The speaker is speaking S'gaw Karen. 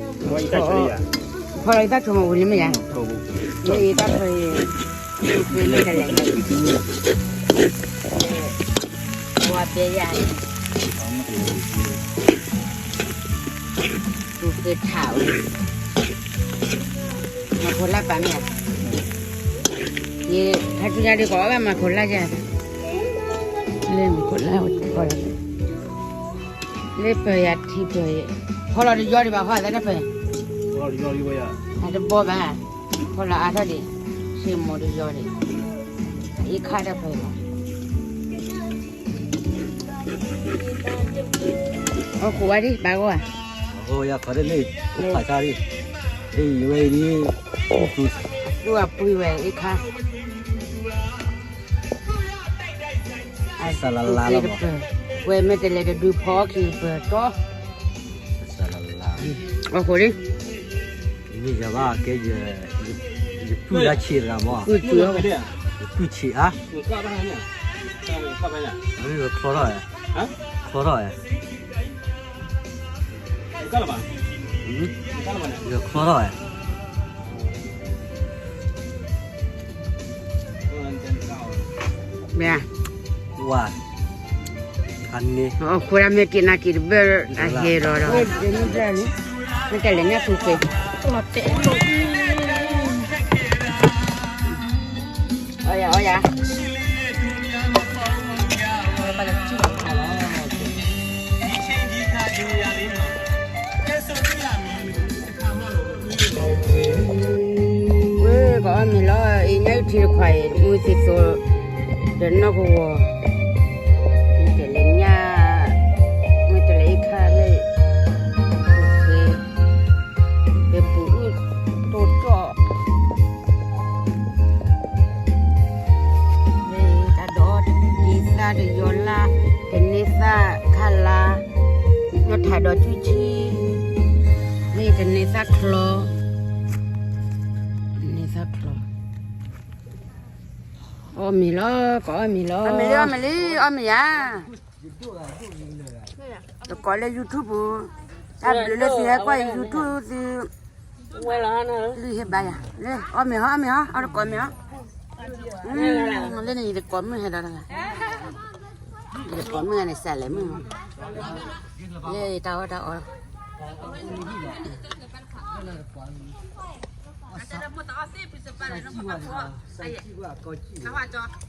ဖီလီၤအံၤတၢ်ဆိကမိၣ်ဝံၤလံမ့ၢ်ယါ, မ့ၢ်အံၤတၢ်ဖီအံၤ, မ့ၢ်တလဲၤ, ဝါပဲယါ, ပူၤက့ၤထးဝဲ, မၤခိၣ်လၢ်ပာ်မ့ၢ်ဧါ, ယထါဆူညါဒ်ကိးဘၣ်မၤခိၣ်လၢ်ယါ, လၢမၤခိၣ်လၢ်ဝဲတဖီလီၤ, လၢပၢၤယၤထံပၢၤ, ဖီလီၤတယီဒံးဘၣ်ဖီသးတဖၢ, အတဘီဘၣ်, ဖီလီၤအါထီၣ်ဒံး, ဆ့မိၢ်တယီဒံး, အ့ခါတဖၢလီၤ, အိၣ်ခိးဝဲဒံး ဘၣ်ဂီၢ်ဧါ, အိၣ်ယၤခီတန့ၢ်, အိၣ်ဖးဆါဒံး, ဒ်အံၤဝဲအံၤဒ်, သူအပှံၤဝဲ အ့ခါ စလလါလီၤ, ဝဲမ့ၢ်တလဲၤတဒုဖီခံပၢၤတီ, အိၣ်ခိးဒံး, မ့ၢ်ယၤဘၣ်ကဲ, ယပုၢ်ဒၣ်ဆံးတဂၤမ့ၢ်, ယပုၢ်ဆံးဧါ, ချီထီၣ်, ချီထီၣ်, ချီထီၣ်, မ့ၢ်, ဝါ, အန့ၣ်, အဃိဒၣ်မ့ၢ်က့ၤနၤက့ၤတဘၢၣ်အဟဲလီၤဒီး, မ့ၢ်တလဲၤညၣ်ပူၤက့ၤ, အီယၤ, အီယၤ, ဝဲ ကအီၣ်မ့ၤလီၤ, အံၤညၣ်အုၣ်ထံတခွးအံၤ မုၢ်သံသိ, ဒီးနီၢ်ကဝီၤ, မ့ၢ်တလဲၤညၣ်, မ့ၢ်တလဲၤအံၤခါလၢ, ဒီးပူၤအုၣ်တိၢ်တီၢ် လၢတၢ်ဒီး တက့ၤသၣ်တယီၤလၢ်, တန့ၢ်သၣ်ခါလါ, နီၢ်ထးဒီးကူၣ်ဆံ, မ့ၢ်တန့ၢ်သၣ်ချီ, တန့ၢ်သၣ်ချီ, အီၣ်မ့ၤလီၤ, ကအီၣ်မ့ၤလီၤ, အီၣ်မ့ၤလံ, အီၣ်မ့ၤဧါ, တကိးလၢ YouTube ပူၤ, တၢ်ဘျုးလၢသုဟဲကွၢ်အံၤ YouTube သု လုၢ်ဟ့ၣ်ဘါယၤ, လၢအီၣ်မ့ၤဟီ အီၣ်မ့ၤဟီ အီၣ်တကိးမ့ၤဟီ, လၢန့ၣ် ယတကိးမုၢ်ဟဲဒီးတဂၤ, ယတကိးမုၢ်ဂၤန့ၣ် စးလဲၤမုၢ်မး, လၢတၢ်အီၣ်တၢ်အီ, အီၣ်ကၠီ